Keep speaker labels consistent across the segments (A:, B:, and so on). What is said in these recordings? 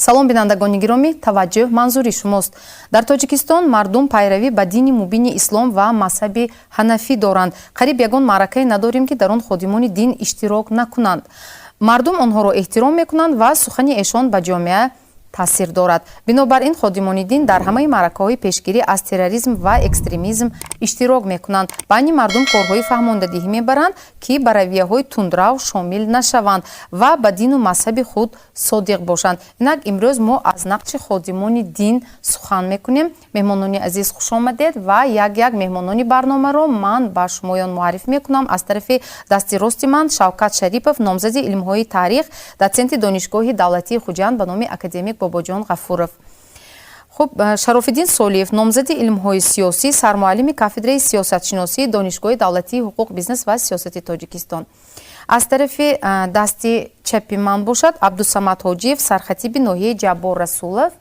A: Салом, бинандагони гиромӣ, таваҷҷӯҳ манзури шумост. Дар Тоҷикистон мардум пайравӣ ба дини мубини ислом ва мазҳаби ҳанафӣ доранд. Қариб ягон маъракае надорем, ки дар он ходимони дин иштирок накунанд. Мардум онҳоро эҳтиром мекунанд ва сухани эшон ба ҷомеа таъсир дорад. Бинобар ин ходимони дин дар ҳамаи маъракаҳои пешгирӣ аз терроризм ва экстремизм иштирок мекунанд, байни мардум корҳои фаҳмондадиҳӣ мебаранд, ки ба равияҳои тундрав шомил нашаванд ва ба дину мазҳаби худ содиқ бошанд. Инак, имрӯз мо аз нақши ходимони дин сухан мекунем. Меҳмонони азиз, хушомадед ва як як меҳмонони барномаро ман ба шумоён муаррифӣ мекунам. Аз тарафи дасти рости ман Шавкат Шарипов, номзади илмҳои таърих, дотсенти Донишгоҳи давлатии Хуҷанд ба номи академик Бобоҷон Ғафуров. Хуб, Шарофиддин Солиев, номзади илмҳои сиёсӣ, сармуаллими кафедраи сиёсатшиносии Донишгоҳи давлатии ҳуқуқ, бизнес ва сиёсати Тоҷикистон. Аз тарафи дасти чапи ман бошад Абдусамад Ҳоҷиев, сархатиби ноҳияи Ҷаббор Расулов,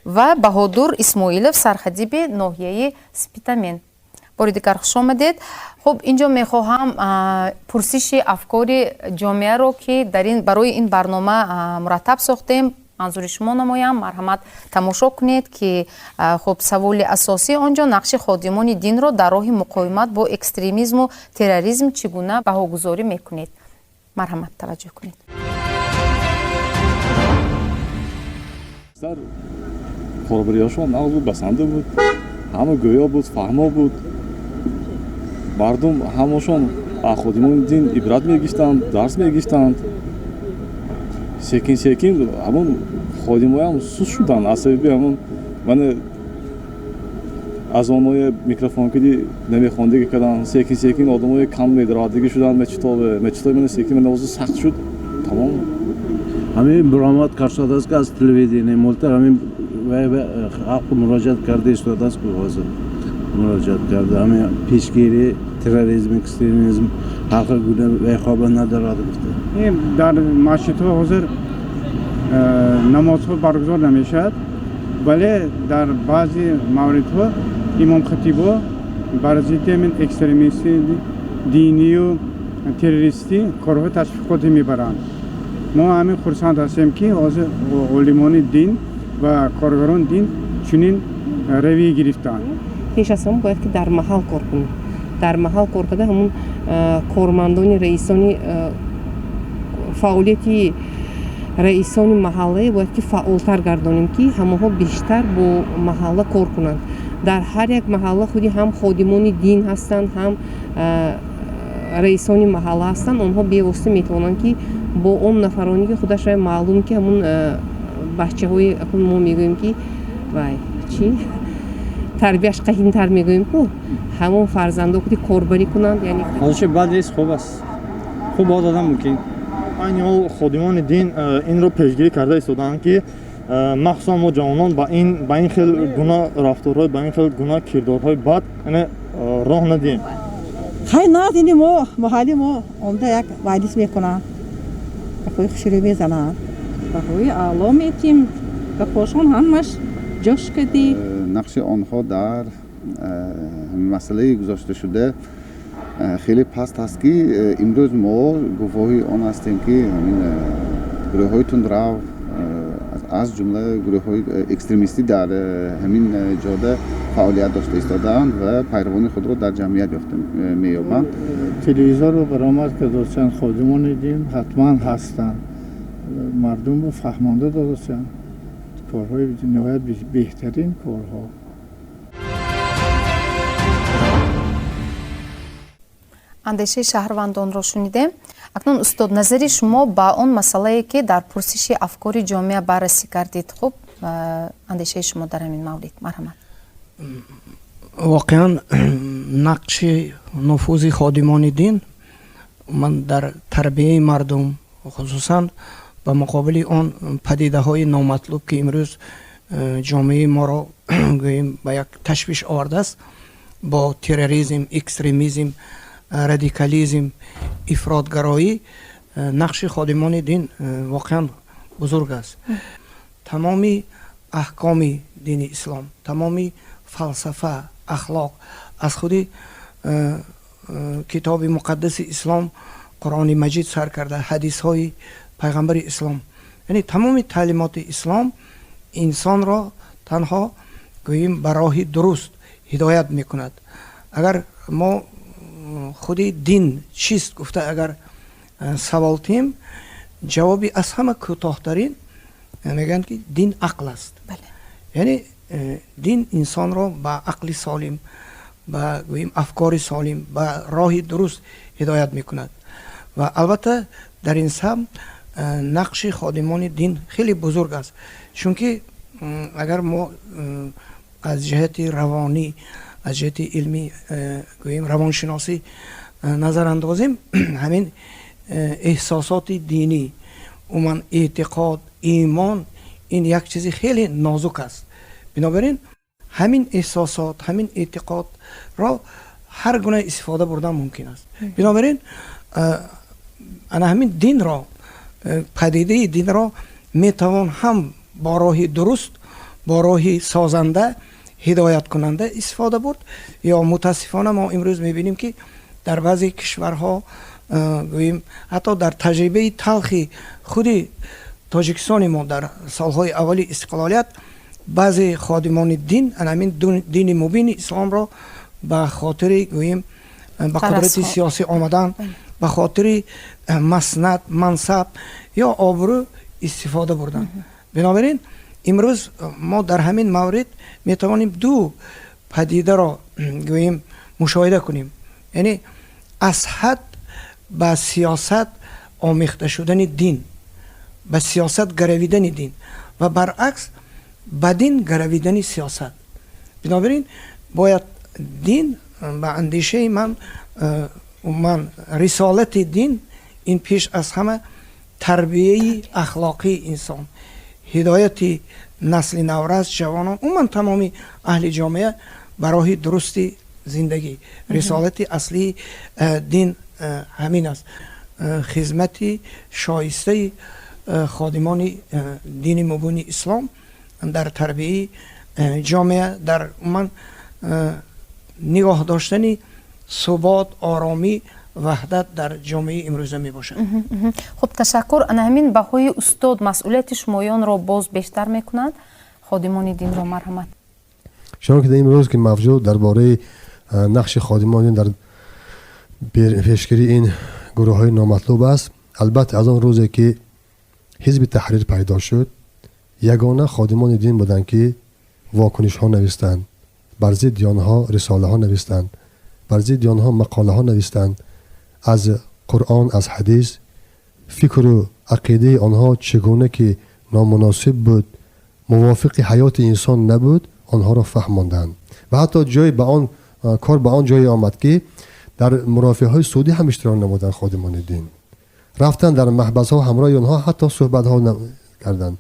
A: ва Баҳодур Исмоилов, сархатиби ноҳияи Спитамен. Бори дигар хуш омадед. Хуб, инҷо мехоҳам пурсиши афкори ҷомеаро, ки дар ин барои ин барнома мураттаб сохтем, манзури шумо намоям. Марҳамат, тамошо кунед, ки хуб, саволи асосӣ он ҷо: нақши ходимони динро дар роҳи муқовимат бо экстремизму терроризм чӣ гуна баҳогузорӣ мекунед? Марҳамат, таваҷҷӯҳ кунед.
B: Сар корбариҳошон нағз буд, басанда буд, ҳама гӯё буд, фаҳмо буд. Мардум ҳамашон аз ходимони дин ибрат мегирифтанд, дарс мегирифтанд. Секин секин ҳамон ходимоям суст шуданд аз сабаби ҳамон мана азоное микрофонкиди намехондагӣ карданд. Секин секин одамои кам медаровардагӣ шуданд мечитобе мечитобе, мана секин мана ҳозир сахт шуд, тамом.
C: Ҳамин баромад кардааст, ки аз телевидение мултар ҳамин халқ муроҷиат карда истодааст, ки ҳозир муроҷиат карда, ҳамин пешгирии терроризм, экстремизм, халқи гуна вайхоба надорад гуфта.
D: Дар масҷидҳо ҳозир намозҳо баргузор намешавад, вале дар баъзе мавридҳо имомхатибо бар зидди ҳамин экстремисти динию террористӣ корҳои ташвиқотӣ мебаранд. Мо ҳамин хурсанд ҳастем, ки ҳозир олимони дин ва коргарони дин чунин равия гирифтанд.
E: Пеш аз ҳама бояд ки дар маҳал кор кунем. Дар маҳал кор карда, ҳамун кормандони, раисони, фаъолияти раисони маҳаллае бояд ки фаъолтар гардонем, ки ҳамонҳо бештар бо маҳалла кор кунанд. Дар ҳар як маҳалла худи ҳам ходимони дин ҳастанд, ҳам раисони маҳалла ҳастанд. Онҳо бевосита метавонанд, ки бо он нафароне, ки худаш маълум, ки ҳамун бачаҳои мо мегӯем, ки вай чӣ тарбияш қаҳинтар мегӯем ку, ҳамон фарзандо худи корбарӣ кунанд, яъне.
F: Ҳозирчи бад нест, хуб аст, хуб бод додан мумкин.
G: Айни ҳол ходимони дин инро пешгирӣ карда истодаанд, ки махсусан мо ҷавонон ба ин хел гуна рафторҳои, ба ин хел гуна кирдорҳои бад, яъне, роҳ надиҳем.
H: Хай, надини мо маҳалли мо омда як маҷлис мекунанд, гапҳои хушрӯ мезананд.
I: Баҳои аъло метим, гапҳошон ҳамаш ҷош кадӣ.
J: Нақши онҳо дар масъалаи гузошташуда хеле паст аст, ки имрӯз мо гувоҳи он ҳастем, ки ҳамин гурӯҳҳои тундрав, аз ҷумла гурӯҳҳои экстремистӣ, дар ҳамин ҷода фаъолият дошта истодаанд ва пайравони худро дар ҷамъият ёфта меёбанд.
K: Телевизорро баромад кардостанд, ходимони дин ҳатман ҳастанд, мардумро фаҳмонда додастанд, корҳои ниҳоят беҳтарин корҳо.
A: Андешаи шаҳрвандонро шунидем. Акнун, устод, назари шумо ба он масъалае, ки дар пурсиши афкори ҷомеа баррасӣ кардед. Хуб, андешаи шумо дар ҳамин маврид, марҳамат.
L: Воқеан, нақши нуфузи ходимони дин ман дар тарбияи мардум, хусусан ба муқобили он падидаҳои номатлуб, ки имрӯз ҷомеаи моро, гӯем, ба як ташвиш овардааст, бо терроризм, экстремизм, радикализм, ифротгароӣ, нақши ходимони дин воқеан бузург аст. Тамоми аҳкоми дини ислом, тамоми фалсафа, ахлоқ аз худи китоби муқаддаси ислом, Қуръони Маҷид, сар карда, ҳадисҳои пайғамбари ислом. Яъне тамоми таълимоти ислом инсонро танҳо гӯем ба роҳи дуруст ҳидоят мекунад. Агар мо худи дин чист гуфта агар савол тиҳем, ҷавоби аз ҳама кӯтоҳтарин мегӯянд ки дин ақл аст. Яъне дин инсонро ба ақли солим, ба гӯем афкори солим, ба роҳи дуруст ҳидоят мекунад. Ва албатта дар ин самт нақши ходимони дин хеле бузург аст, чунки агар мо аз ҷиҳати равонӣ, аз ҷиҳати илмӣ, гӯем равоншиносӣ назар андозем, ҳамин эҳсосоти динӣ, умуман эътиқод, имон ин як чизи хеле нозук аст. Бинобар ин ҳамин эҳсосот, ҳамин эътиқодро ҳар гуна истифода бурдан мумкин аст. Бинобар ин ана ҳамин динро, падидаи динро метавон ҳам бо роҳи дуруст, бо роҳи созанда, ҳидояткунанда истифода бурд, ё мутаассифона мо имрӯз мебинем ки дар баъзе кишварҳо, гӯем ҳатто дар таҷрибаи талхи худи Тоҷикистони мо дар солҳои аввали истиқлолият, баъзе ходимони дин ҳамин дини мубини исломро ба хотири гӯем ба қудрати сиёсӣ омадан, ба хотири маснад, мансаб ё обрӯ истифода бурданд. Бинобар ин имрӯз мо дар ҳамин маврид метавонем ду падидаро гӯем мушоҳида кунем, яъне аз ҳад ба сиёсат омехта шудани дин, ба сиёсат гаравидани дин ва баръакс ба дин гаравидани сиёсат. Бинобар ин бояд дин, ба андешаи ман, умуман рисолати дин ин пеш аз ҳама тарбияи ахлоқии инсон, ҳидояти насли наврас, ҷавонон, умуман тамоми аҳли ҷомеа ба роҳи дурусти зиндагӣ. Рисолати аслии дин ҳамин аст. Хизмати шоистаи ходимони дини мубини ислом дар тарбияи ҷомеа, дар умуман нигоҳ доштани субот, оромӣ, ваҳдат дар ҷомеаи имрӯза мебошад.
A: Хуб, ташаккур. Ана ҳамин баҳои устод масъулияти шумоёнро боз бештар мекунад, ходимони динро. Марҳамат.
M: Чунон ки дар имрӯз ки мавҷуд дар бораи нақши ходимони дин дар пешгирии ин гурӯҳҳои номатлуб аст, албатта аз он рӯзе ки Ҳизби Таҳрир пайдо шуд, ягона ходимони дин буданд ки вокунишҳо навистанд, бар зидди онҳо рисолаҳо навистанд, бар зидди онҳо мақолаҳо навистанд, аз Қуръон, аз ҳадис фикру ақидаи онҳо чӣ гуна ки номуносиб буд, мувофиқи ҳаёти инсон набуд, онҳоро фаҳмонданд. Ва ҳатто ҷой ба он кор ба он ҷое омад ки дар мурофиаҳои судӣ ҳам иштирок намуданд. Ходимони дин рафтанд дар маҳбасҳо, ҳамроҳи онҳо ҳатто суҳбатҳо карданд.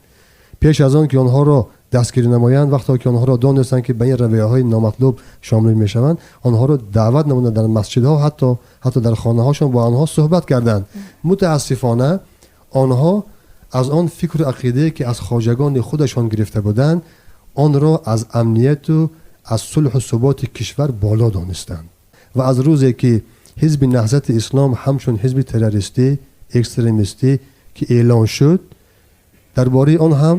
M: Пеш аз он ки онҳоро дастгирӣ намоянд, вақто ки онҳоро донистанд ки ба ин равияҳои номатлуб шомил мешаванд, онҳоро даъват намуданд дар масҷидҳо, ҳатто дар хонаҳошон бо онҳо суҳбат карданд. Мутаассифона онҳо аз он фикру ақидае ки аз хоҷагони худашон гирифта буданд, онро аз амнияту аз сулҳу суботи кишвар боло донистанд. Ва аз рӯзе ки Ҳизби Наҳзати Ислом ҳамчун ҳизби террористӣ, экстремистӣ ки эълон шуд, дар бораи он ҳам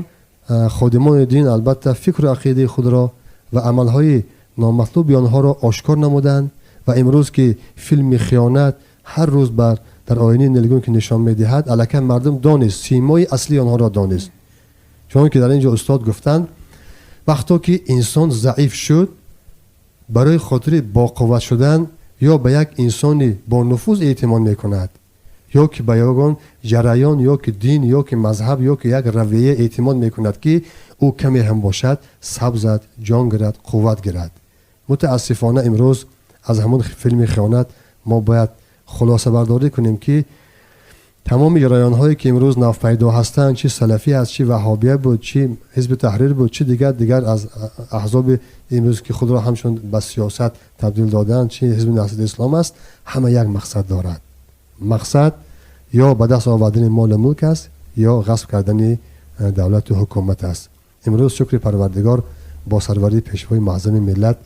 M: ходимони дин албатта фикру ақидаи худро ва амалҳои номатлуби онҳоро ошкор намуданд. Ва имрӯз ки филми «Хиёнат» ҳар рӯз бар дар оинаи нилгун ки нишон медиҳад, аллакай мардум донист, симои аслии онҳоро донист. Чунон ки дар ин ҷо устод гуфтанд, вақто ки инсон заиф шуд, барои хотири боқувват шудан ё ба як инсони бонуфуз эътимод мекунад, ё ки ба ягон ҷараён, ё ки дин, ё ки мазҳаб, ё ки як равия эътимод мекунад, ки ӯ каме ҳам бошад сабзад, ҷон гирад, қувват гирад. Мутаассифона имрӯз аз ҳамон филми «Хиёнат» мо бояд хулосабардорӣ кунем, ки тамоми ҷараёнҳое ки имрӯз навпайдо ҳастанд, чи салафӣ аст, чи ваҳобия буд, чи Ҳизби Таҳрир буд, чи дигар аз аҳзоби имрӯз ки худро ҳамчун ба сиёсат табдил доданд, чи Ҳизби Наҳзати Ислом аст, ҳама як мақсад дорад. Мақсад ё ба даст овардани молу мулк аст, ё ғасб кардани давлату ҳукумат аст. Имрӯз, шукри Парвардигор, бо сарварии Пешвои муаззами миллат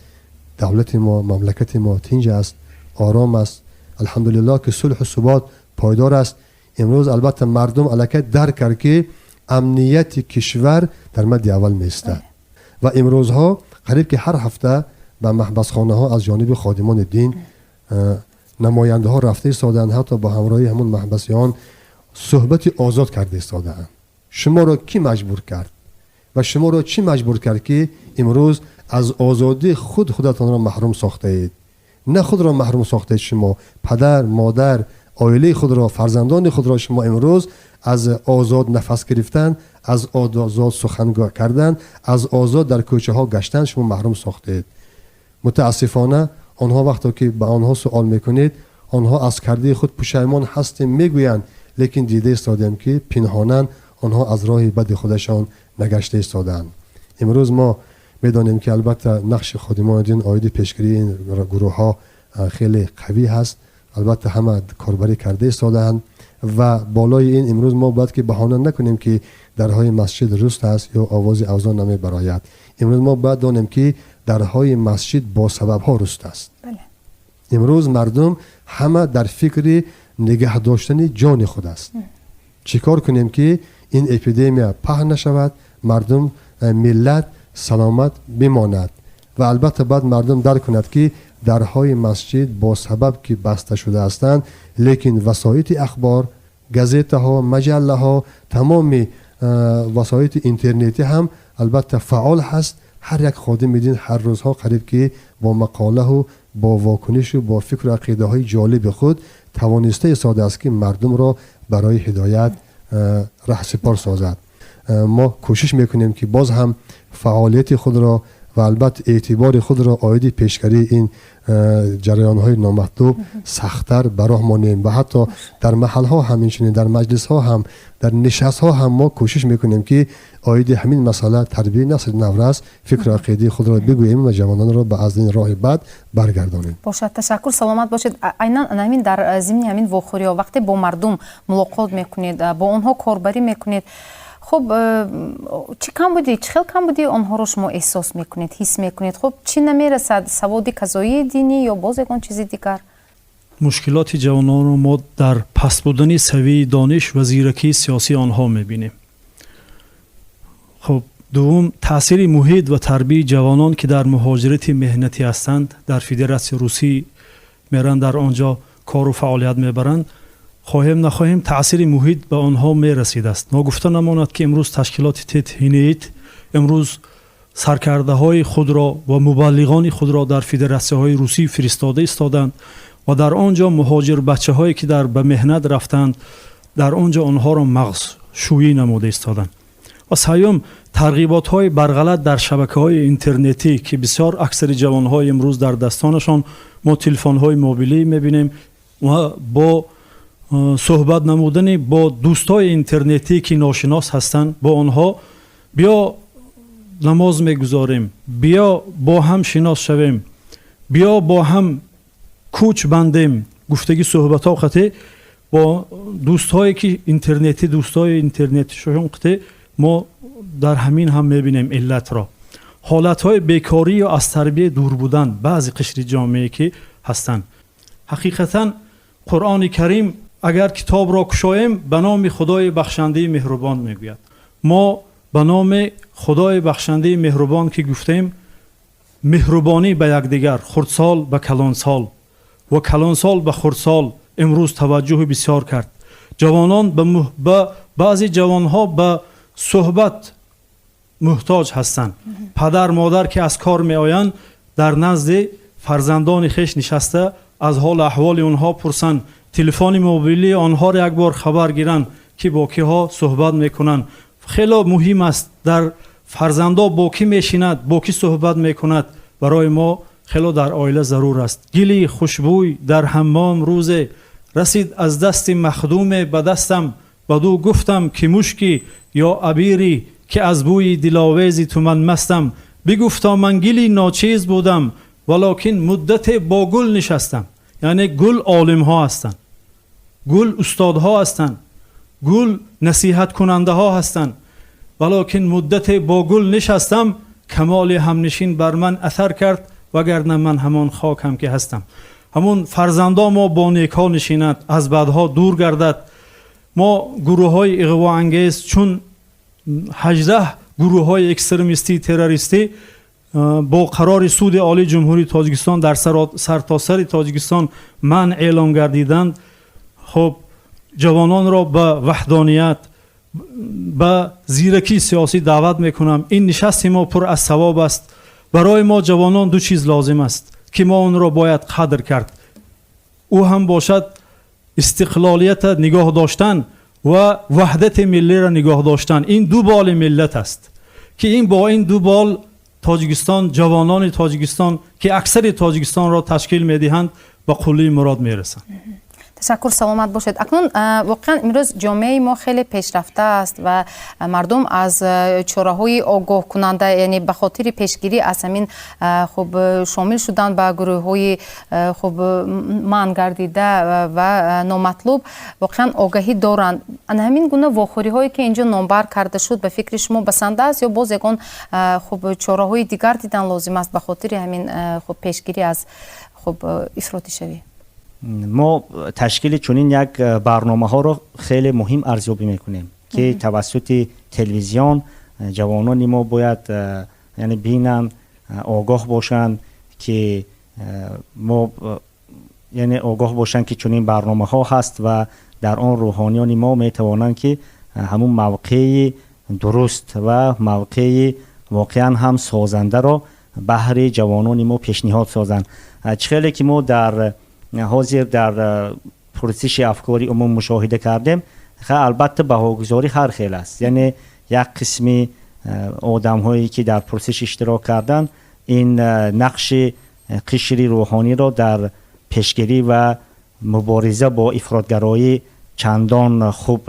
M: давлати мо, мамлакати мо тинҷ аст, ором аст. Алҳамдулиллоҳ, ки сулҳу субот пойдор аст. Имрӯз албатта мардум аллакай дарк кард, ки Амнияти кишвар дар мадди аввал меистад ва имрӯзҳо қариб ки ҳар ҳафта ба маҳбасхонаҳо аз ҷониби ходимони дин намояндаҳо рафта истодаанд, ҳатто бо ҳамроҳии ҳамун маҳбасиён суҳбати озод карда истодаанд. Шуморо кӣ маҷбур кард ва шуморо чӣ маҷбур кард, ки имрӯз аз озодии худ худатонро маҳрум сохтаед? На худро маҳрум сохтаед шумо, падар, модар, оилаи худро, фарзандони худро шумо имрӯз аз озод нафас гирифтан, аз озод сухан кардан, аз озод дар кӯчаҳо гаштан шумо маҳрум сохтаед. Мутаассифона, онҳо вақте ки ба онҳо суол мекунед, онҳо аз кардаи худ пушаймон ҳастем мегӯянд, лекин дида истодем, ки пинҳонан онҳо аз роҳи бади худашон нагашта истодаанд. Имрӯз мо медонем, ки албатта нақши ходимони дин оиди пешгирии ин гурӯҳҳо хеле қавӣ ҳаст. Албатта, ҳама корбарӣ карда истодаанд ва болои ин имрӯз мо бояд ки баҳона накунем, ки дарҳои масҷид руст аст ё овози азон намебарояд. Имрӯз мо бояд донем, ки дарҳои масҷид бо сабабҳо руст аст. Имрӯз мардум ҳама дар фикри нигаҳ доштани ҷони худ аст. Чӣ кор кунем, ки ин эпидемия паҳн нашавад, мардум, миллат саломат бимонад? Ва албатта бояд мардум дарк кунад, ки дарҳои масҷид бо сабаб ки баста шуда ҳастанд, лекин васоити ахбор, газетаҳо, маҷаллаҳо, тамоми васоити интернетӣ ҳам албатта фаъол ҳаст. Ҳар як ходими дин ҳар рӯзҳо қариб ки бо мақолаҳу бо вокунишу бо фикру ақидаҳои ҷолиби худ тавониста истодааст, ки мардумро барои ҳидоят раҳсипор созад. Мо кӯшиш мекунем, ки боз ҳам фаъолияти худро ва албатта эътибори худро оиди пешгарии ин ҷараёнҳои номатлуб сахттар ба роҳ монем ва ҳатто дар маҳалҳо ҳам, инчунин дар маҷлисҳо ҳам, дар нишастҳо ҳам мо кӯшиш мекунем, ки оиди ҳамин масъала, тарбияи насли наврас, фикру ақидаи худро бигӯем ва ҷавононро ба аз ин роҳи бад баргардонем.
A: Бошад, ташаккур, саломат бошед. Айнан ҳамин дар зимни ҳамин вохӯриҳо, вақте бо мардум мулоқот мекунед, бо онҳо корбарӣ мекунед, хуб, чӣ камбудӣ, чӣ хел камбудии онҳоро шумо эҳсос мекунед, ҳис мекунед? Хуб, чӣ намерасад: саводи казоии динӣ ё боз ягон чизи дигар?
N: Мушкилоти ҷавононро мо дар паст будани савияи дониш ва зиракии сиёсии онҳо мебинем. Хуб, дуввум, таъсири муҳит ва тарбияи ҷавонон, ки дар муҳоҷирати меҳнатӣ ҳастанд, дар Федератсияи Русӣ меранд, дар он ҷо кору фаъолият мебаранд. Хоҳем нахоҳем, таъсири муҳит ба онҳо мерасидааст. Ногуфта намонад, ки имрӯз ташкилоти ТЕТ ҳинеит имрӯз саркардаҳои худро ва мубаллиғони худро дар федератсияҳои русӣ фиристода истоданд ва дар он ҷо муҳоҷирбачаҳое, ки дар ба меҳнат рафтанд, дар он ҷо онҳоро мағзшӯӣ намуда истоданд. Ва сеюм, тарғиботҳои барғалат дар шабакаҳои интернетӣ, ки бисёр аксари ҷавонҳои имрӯз дар дастонашон мо телефонҳои мобилӣ мебинем ва бо суҳбат намудани бо дӯстҳои интернетӣ, ки ношинос ҳастанд, бо онҳо биё намоз мегузорем, биё бо ҳам шинос шавем, биё бо ҳам кӯч бандем гуфтагӣ суҳбатҳо қате бо дӯстҳое, ки интернетӣ, дӯстҳои интернетишон қате, мо дар ҳамин ҳам мебинем иллатро. Ҳолатҳои бекорӣ ё аз тарбия дур будан баъзе қишри ҷомеа, ки ҳастанд. Ҳақиқатан, Қуръони Карим, агар китобро кушоем, ба номи Худои бахшандаи меҳрубон мегӯяд. Мо ба номи Худои бахшандаи меҳрубон ки гуфтем, меҳрубонӣ ба якдигар, хурдсол ба калонсол ва калонсол ба хурдсол, имрӯз таваҷҷӯҳи бисёр кард. Ҷавонон ба баъзе ҷавонҳо ба суҳбат муҳтоҷ ҳастанд. Падар, модар, ки аз кор меоянд, дар назди фарзандони хеш нишаста, аз ҳолу аҳволи онҳо пурсанд, телефони мобилии онҳоро як бор хабар гиранд, ки бо киҳо суҳбат мекунанд. Хело муҳим аст, дар фарзандо бо кӣ мешинад, бо кӣ суҳбат мекунад, барои мо хело дар оила зарур аст. Гили хушбӯй дар ҳаммом рӯзе расид аз дасти махдуме ба дастам, бадӯ гуфтам, ки мушкӣ ё абирӣ, ки аз бӯи диловези ту ман мастам? Бигуфто: ман гили ночиз будам, валокин муддате бо гул нишастам. Яъне гул олимҳо ҳастанд, гул устодҳо ҳастанд, гул насиҳаткунандаҳо ҳастанд. Валокин муддате бо гул нишастам, камоли ҳамнишин бар ман асар кард, вагарна ман ҳамон хокам, ки ҳастам. Ҳамун фарзандо мо бо некҳо нишинад, аз бадҳо дур гардад. Мо гурӯҳҳои иғвоангез чун 18 гурӯҳҳои экстремистӣ, террористӣ бо қарори Суди Олии Ҷумҳурии Тоҷикистон дар сартосари Тоҷикистон манъ эълон гардиданд. Хуб, ҷавононро ба ваҳдоният, ба зиракии сиёсӣ даъват мекунам. Ин нишасти мо пур аз савоб аст. Барои мо ҷавонон ду чиз лозим аст, ки мо онро бояд қадр кард. Ӯ ҳам бошад истиқлолията нигоҳ доштан ва ваҳдати миллиро нигоҳ доштан. Ин ду боли миллат аст, ки ин бо ин ду бол Тоҷикистон, ҷавонони Тоҷикистон, ки аксари Тоҷикистонро ташкил медиҳанд, ба қуллаи мурод мерасанд.
A: Ташаккур, саломат бошед. Акнун воқеан имрӯз ҷомеаи мо хеле пешрафта аст ва мардум аз чораҳои огоҳкунанда, яъне ба хотири пешгирӣ аз ҳамин, хуб, шомил шудан ба гурӯҳҳои, хуб, манъ гардида ва номатлуб, воқеан огаҳӣ доранд. Ана ҳамин гуна вохӯриҳое, ки инҷо номбар карда шуд, ба фикри шумо басанда аст ё боз ягон, хуб, чораҳои дигар дидан лозим аст ба хотири ҳамин, хуб, пешгирӣ аз, хуб, ифротишавӣ?
O: Мо ташкили чунин як барномаҳоро хеле муҳим арзёбӣ мекунем, ки тавассути телевизион ҷавонони мо бояд, яъне, бинанд, огоҳ бошанд, ки мо, яъне, огоҳ бошанд, ки чунин барномаҳо ҳаст ва дар он рӯҳониёни мо метавонанд, ки ҳамун мавқеи дуруст ва мавқеи воқеан ҳам созандаро баҳри ҷавонони мо пешниҳод созанд. Чӣ хеле ки мо дар ҳозир дар пурсиши афкори умум мушоҳида кардем, албатта, баҳогузорӣ ҳар хел аст. Яъне як қисми одамҳое, ки дар пурсиш иштирок карданд, ин нақши қишри рӯҳониро дар пешгирӣ ва мубориза бо ифротгароӣ чандон хуб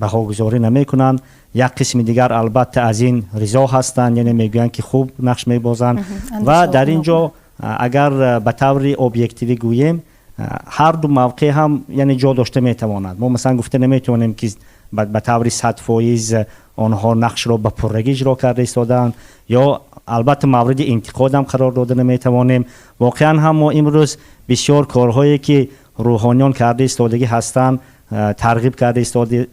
O: баҳогузорӣ намекунанд. Як қисми дигар, албатта, аз ин ризо ҳастанд, яъне мегӯянд, ки хуб нақш мебозанд. Ва дар ин ҷо, агар ба таври объективӣ гӯем, ҳар ду мавқеъ ҳам, яъне, ҷо дошта метавонад. Мо, масалан, гуфта наметавонем, ки ба таври 100% онҳо нақшро ба пуррагӣ иҷро карда истодаанд ё, албатта, мавриди интиқодам қарор дода наметавонем. Воқеан ҳам мо имрӯз бисёр корҳое, ки рӯҳониён карда истодагӣ ҳастанд, тарғиб карда истода,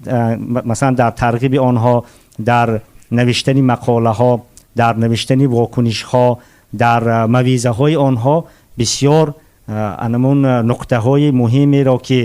O: масалан, дар тарғиби онҳо, дар навиштани мақолаҳо, дар навиштани вокунишҳо, дар мавъизаҳои онҳо бисёр анамун нуқтаҳои муҳимеро, ки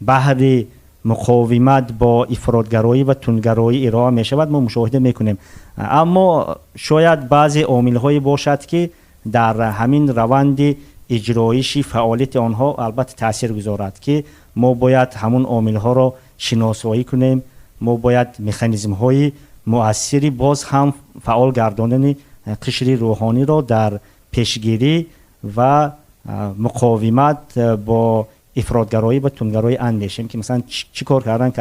O: баҳри муқовимат бо ифротгароӣ ва тундгароӣ ироа мешавад, мо мушоҳида мекунем. Аммо шояд баъзе омилҳое бошад, ки дар ҳамин раванди иҷроиши фаъолияти онҳо, албатта, таъсир гузорад, ки мо бояд ҳамун омилҳоро шиносоӣ кунем. Мо бояд механизмҳои муассири боз ҳам фаъол гардонани қишри рӯҳониро дар пешгирӣ ва муқовимат бо ифротгароӣ ва тундгароӣ андешем, ки масалан чӣ кор кардан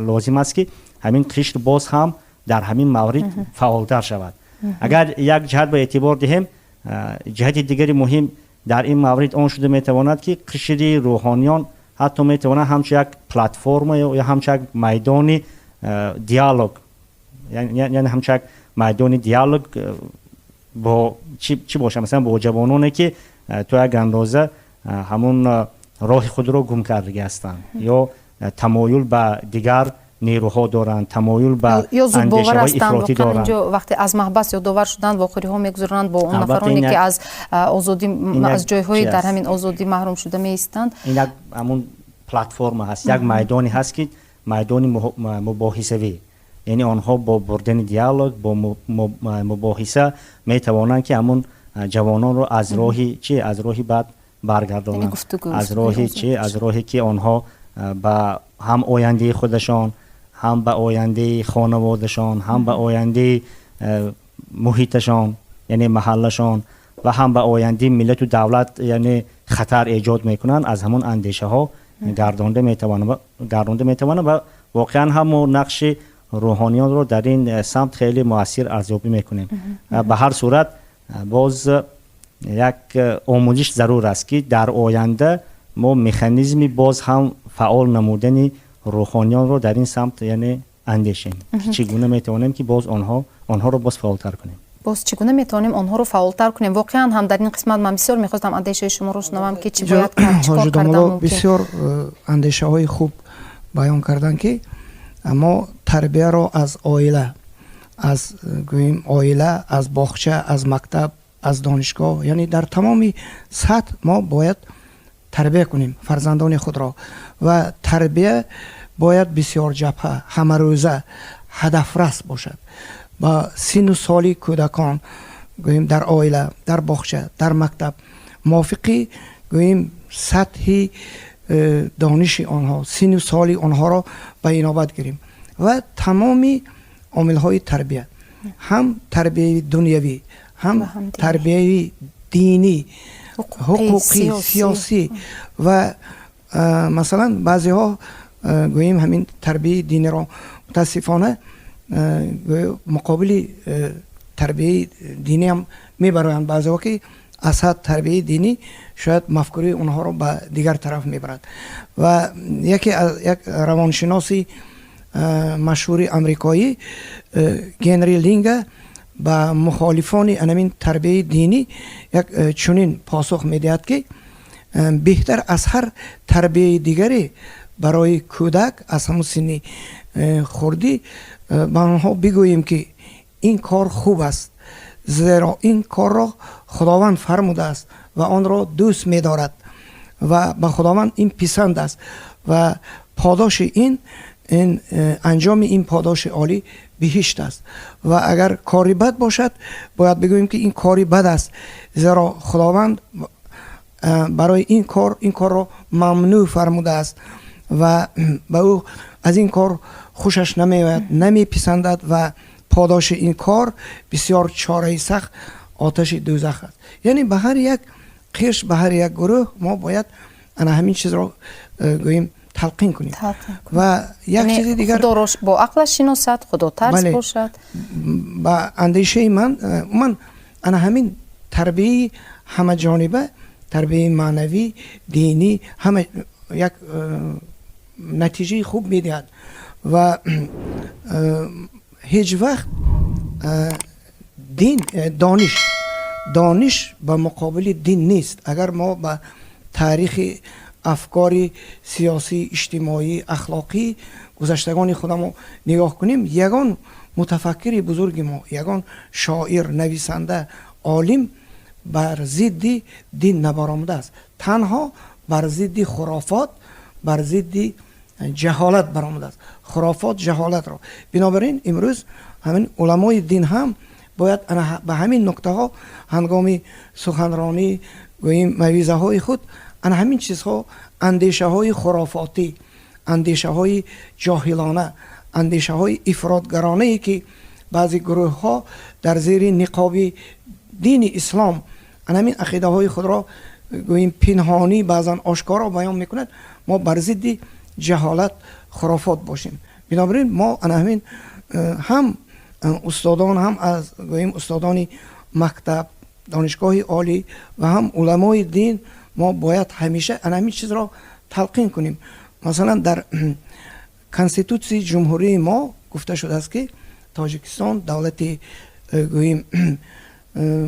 O: лозим аст, ки ҳамин қишр боз ҳам дар ҳамин маврид фаъолтар шавад. Агар як ҷиҳат ба эътибор диҳем, ҷиҳати дигари муҳим дар ин маврид он шуда метавонад, ки қишри рӯҳониён ҳатто метавонад ҳамчун як платформа ё ҳамчун як майдони диалог, яъне ҳамчун як майдони диалог бо чӣ бошад, масалан, бо ҷавононе, ки то як андоза ҳамун роҳи худро гум кардагӣ ҳастанд ё тамоюл ба дигар нерӯҳо доранд, тамоюл ба
A: ё зудбовар
O: андешаҳои
A: ҳастанд.
O: ифротӣ
A: Воқеан
O: доранд.
A: Инҷо вақте аз маҳбас ёдовар шуданд, вохӯриҳо мегузаронанд бо он
O: Албатта,
A: нафароне,
O: ин
A: ки
O: як-
A: аз озодӣ,
O: ин як
A: аз ҷойҳои
O: чи
A: дар
O: аст?
A: ҳамин озодӣ маҳрум шуда меистанд.
O: Ин як ҳамун платформа ҳаст, як майдоне ҳаст, ки майдони мубоҳисавӣ, яъне онҳо бо бурдани диалог, бо мубоҳиса метавонанд, ки ҳамун ҷавононро аз роҳи чи, аз роҳи бад
A: Яъне
O: баргардонанд,
A: гуфтугӯ,
O: аз
A: гуфтугӯи
O: роҳи
A: озод.
O: чи, аз роҳе, ки онҳо ба ҳам ояндаи худашон, ҳам ба ояндаи хонаводашон, ҳам ба ояндаи муҳиташон, яъне маҳаллашон, ва ҳам ба ояндаи миллату давлат, яъне, хатар эҷод мекунанд, аз ҳамон андешаҳо гардонда метавонанд. Ва воқеан ҳам мо нақши рӯҳониёнро дар ин самт хеле муассир арзёбӣ мекунем. Ба ҳар сурат, боз як омӯзиш зарур аст, ки дар оянда мо механизми боз ҳам фаъол намудани рӯҳониёнро дар ин самт, яъне, андешем, ки чӣ гуна метавонем, ки боз онҳоро боз фаъолтар кунем.
A: Боз чӣ гуна метавонем онҳоро фаъолтар кунем? Воқеан ҳам дар ин қисмат ман бисёр мехостам андешаи шуморо шунавам, ки чӣ бояд кард, чӣ кор
L: Ҳоҷи
A: кардан
L: домулло
A: мумкин.
L: бисёр андешаҳои хуб баён карданд, ки мо тарбияро аз оила Аз гӯем оила, аз боғча, аз мактаб, аз донишгоҳ, яъне дар тамоми сатҳ мо бояд тарбия кунем фарзандони худро ва тарбия бояд бисёр ҷабҳа, ҳамарӯза, ҳадафрас бошад. Ба синну соли кӯдакон, гӯем, дар оила, дар боғча, дар мактаб, мувофиқи, гӯем, сатҳи дониши онҳо, синну соли онҳоро ба инобат гирем ва тамоми омилҳои тарбия, ҳам тарбияи дунявӣ, ҳам тарбияи динӣ, ҳуқуқӣ, сиёсӣ ва масалан баъзеҳо, гӯем, ҳамин тарбияи диниро мутаассифона муқобили тарбияи динӣ ҳам мебароянд баъзеҳо, ки аз ҳад тарбияи динӣ шояд мафкураи онҳоро ба дигар тараф мебарад. Ва яке аз як равоншиноси машҳури амрикоӣ Генри Линга ба мухолифони анамин тарбияи динӣ як чунин посух медиҳад, ки беҳтар аз ҳар тарбияи дигаре барои кӯдак аз ҳамун синни хурдӣ ба онҳо бигӯем, ки ин кор хуб аст, зеро ин корро Худованд фармудааст ва онро дӯст медорад ва ба Худованд ин писанд аст ва подоши ин анҷоми ин подоши олӣ биҳишт аст. Ва агар кори бад бошад, бояд бигӯем, ки ин кори бад аст, зеро Худованд барои ин кор ин корро мамнӯъ фармудааст ва ба ӯ аз ин кор хушаш намеояд, намеписандад ва подоши ин кор бисёр чораи сахт оташи дӯзах аст. Яъне ба ҳар як қишр, ба ҳар як гурӯҳ мо бояд ана ҳамин чизро, гӯем, талқин кунем. Ва як чизи дигар:
A: Худоро бо ақлаш шиносад, худотарс бошад.
L: Ба андешаи ман, умуман ана ҳамин тарбияи ҳамаҷониба, тарбияи маънавӣ, динӣ, ҳама як натиҷаи хуб медиҳад ва ҳеҷ вақт дин, дониш ба муқобили дин нест. Агар мо ба таърихи афкори сиёсӣ, иҷтимоӣ, ахлоқӣ гузаштагони худамо нигоҳ кунем, ягон мутафаккири бузурги мо, ягон шоир, нависанда, олим бар зидди дин набаромадааст, танҳо бар зидди хурофот, бар зидди ҷаҳолат баромадааст, хурофот, ҷаҳолатро. Бинобар ин имрӯз ҳамин уламои дин ҳам бояд ба ҳамин нуктаҳо ҳангоми суханронӣ, гӯем, мавъизаҳои худ ана ҳамин чизҳо, андешаҳои хурофотӣ, андешаҳои ҷоҳилона, андешаҳои ифротгаронае, ки баъзе гурӯҳҳо дар зери ниқоби дини ислом ана ҳамин ақидаҳои худро, гӯем, пинҳонӣ, баъзан ошкоро баён мекунад, мо бар зидди ҷаҳолат, хурофот бошем. Бинобар ин мо ана ҳамин ҳам устодон, ҳам аз, гӯем, устодони мактаб, донишгоҳи олӣ ва ҳам уламои дин мо бояд ҳамеша ана ҳамин чизро талқин кунем. Масалан, дар Конститутсияи ҷумҳурии мо гуфта шудааст, ки Тоҷикистон давлати, гӯем,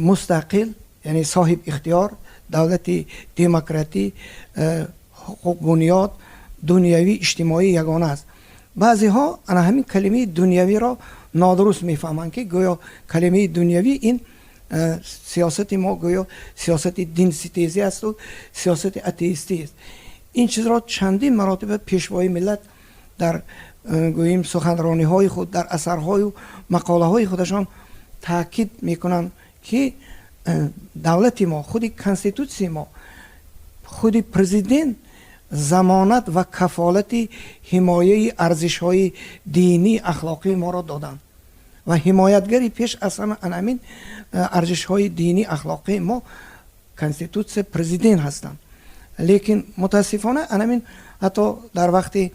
L: мустақил, яъне соҳиб ихтиёр, давлати демократӣ, ҳуқуқбунёд, дунявӣ, иҷтимоӣ ягона аст. Баъзеҳо ана ҳамин калимаи дунявиро нодуруст мефаҳманд, ки гӯё калимаи дунявӣ ин сиёсати мо гӯё сиёсати динситезӣ асту сиёсати атеистӣ аст. Ин чизро чандин маротиба Пешвои миллат дар, гӯем, суханрониҳои худ, дар асарҳою мақолаҳои худашон таъкид мекунанд, ки давлати мо, худи Конститутсияи мо, худи президент замонат ва кафолати ҳимояи арзишҳои динӣ, ахлоқии моро доданд ва ҳимоятгари пеш аз ҳама ҳамин арзишҳои динӣ, ахлоқии мо Конститутсия, президент ҳастанд. Лекин мутаассифона анамин ҳатто дар вақти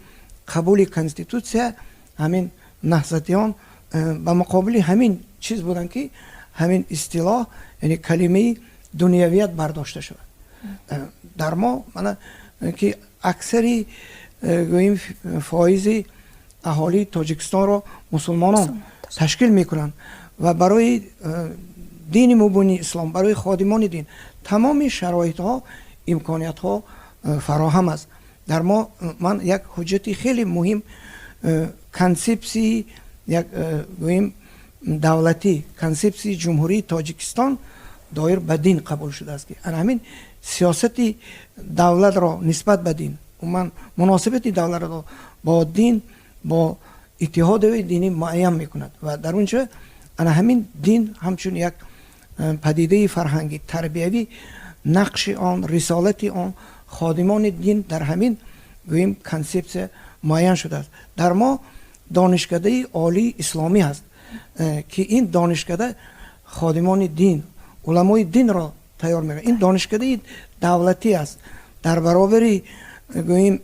L: қабули Конститутсия ҳамин наҳзатиён ба муқобили ҳамин чиз буданд, ки ҳамин истилоҳ, яъне калимаи дунявият бардошта шавад. Дар мо мана ки аксари, гӯем, фоизи аҳолии Тоҷикистонро мусулмонон ташкил мекунанд ва барои дини мубини ислом, барои ходимони дин тамоми шароитҳо, имкониятҳо фароҳам аст. Дар мо ман як ҳуҷҷати хеле муҳим, консепсияи як, гӯем, давлатӣ, консепсияи Ҷумҳурии Тоҷикистон доир ба дин қабул шудааст, ки ана ҳамин сиёсати давлатро нисбат ба дин, умуман муносибати давлатро бо дин, бо иттиҳодияи динӣ муайян мекунад. Ва дар он ҷо ана ҳамин дин ҳамчун як падидаи фарҳангӣ, тарбиявӣ, нақши он, рисолати он, ходимони дин дар ҳамин, гӯем, консепсия муайян шудааст. Дар мо Донишкадаи олии исломӣ ҳаст, ки ин донишкада ходимони дин, уламои динро тайёр мекунад. Ин донишкадаи давлатӣ аст. Дар баробари, гӯем,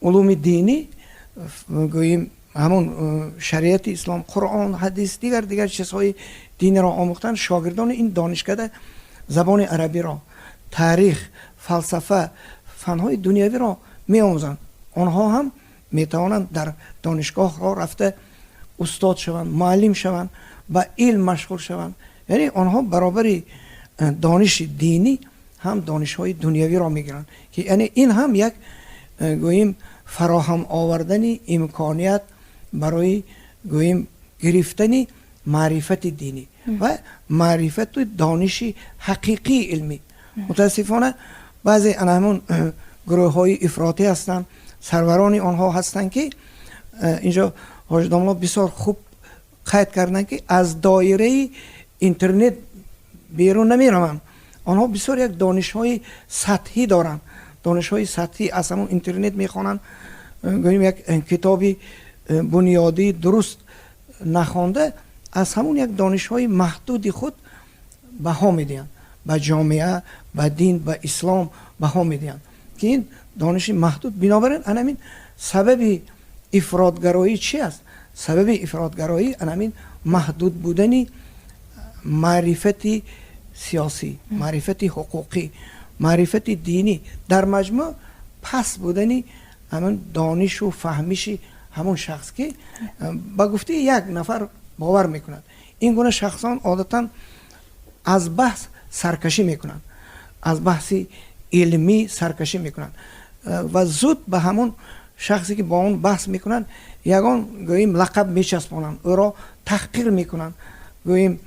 L: улуми динӣ, гӯем, ҳамон шариати ислом, Қуръон, ҳадис, дигар дигар чизҳои диниро омӯхтан, шогирдони ин донишкада забони арабиро, таърих, фалсафа, фанҳои дунявиро меомӯзанд. Онҳо ҳам метавонанд дар донишгоҳро рафта устод шаванд, муаллим шаванд, ба илм машғул шаванд. Яъне онҳо баробари дониши динӣ ҳам донишҳои дунявиро мегиранд, ки яъне ин ҳам як, гӯем, фароҳам овардани имконият барои, гӯем, гирифтани маърифати динӣ ва маърифату дониши ҳақиқии илмӣ. Мутаассифона, баъзе ана ҳамон гурӯҳҳои ифротӣ ҳастанд, сарварони онҳо ҳастанд, ки инҷо ҳоҷи домулло бисёр хуб қайд карданд, ки аз доираи интернет берун намераванд. Онҳо бисёр як донишҳои сатҳӣ доранд, донишҳои сатҳӣ аз ҳамон интернет мехонанд, гӯем, як китоби бунёдӣ дуруст нахонда, аз ҳамон як донишҳои маҳдуди худ баҳо медиҳанд ба ҷомеа, ба дин, ба ислом баҳо медиҳанд, ки ин дониши маҳдуд. Бинобар ин анамин сабаби ифротгароӣ чи аст? Сабаби ифротгароӣ анамин маҳдуд будани маърифати сиёсӣ, маърифати ҳуқуқӣ, маърифати динӣ, дар маҷмӯъ паст будани ҳамин донишу фаҳмиши ҳамон шахс, ки ба гуфтаи як нафар бовар мекунад. Ин гуна шахсон одатан аз баҳс саркашӣ мекунанд, аз баҳси илмӣ саркашӣ мекунанд ва зуд ба ҳамон шахсе, ки бо он баҳс мекунанд, ягон, гӯем, лақаб мечаспонанд, ӯро таҳқир мекунанд, гӯем,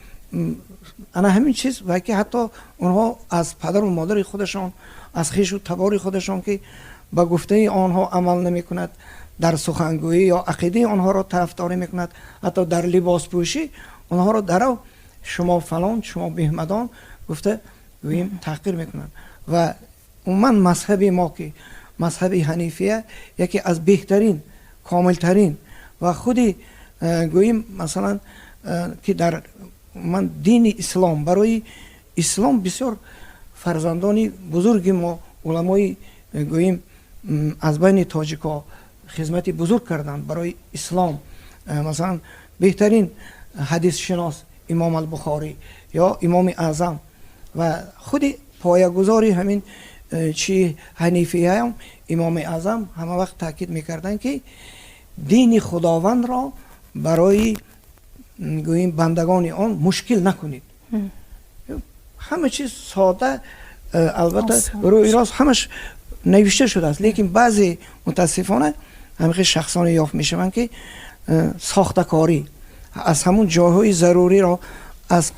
L: ана ҳамин чиз. Ва ки ҳатто онҳо аз падару модари худашон, аз хешу табори худашон, ки ба гуфтаи онҳо амал намекунад, дар сухангӯӣ ё ақидаи онҳоро тарафдорӣ мекунад, ҳатто дар либоспӯшӣ, онҳоро дарав шумо фалон, шумо беҳмадон гуфта, гӯем, таҳқир мекунанд. Ва умуман мазҳаби мо, ки мазҳаби ҳанифия, яке аз беҳтарин, комилтарин ва худи, гӯем, масалан, ки дар умуман дини ислом, барои ислом бисёр фарзандони бузурги мо, уламои, гӯем, аз байни тоҷикҳо хизмати бузург карданд барои ислом. Масалан, беҳтарин ҳадисшинос Имом Албухорӣ ё Имоми Аъзам ва худи поягузори ҳамин чи ҳанифияам Имоми Аъзам ҳама вақт таъкид мекарданд, ки дини Худовандро барои, гӯем, бандагони он мушкил накунед. Ҳама чиз сода, албатта, рӯи рост ҳамаш навишта шудааст, лекин баъзе, мутаассифона, ҳамихел шахсоне ёфт мешаванд, ки сохтакорӣ аз ҳамун ҷойҳои заруриро аз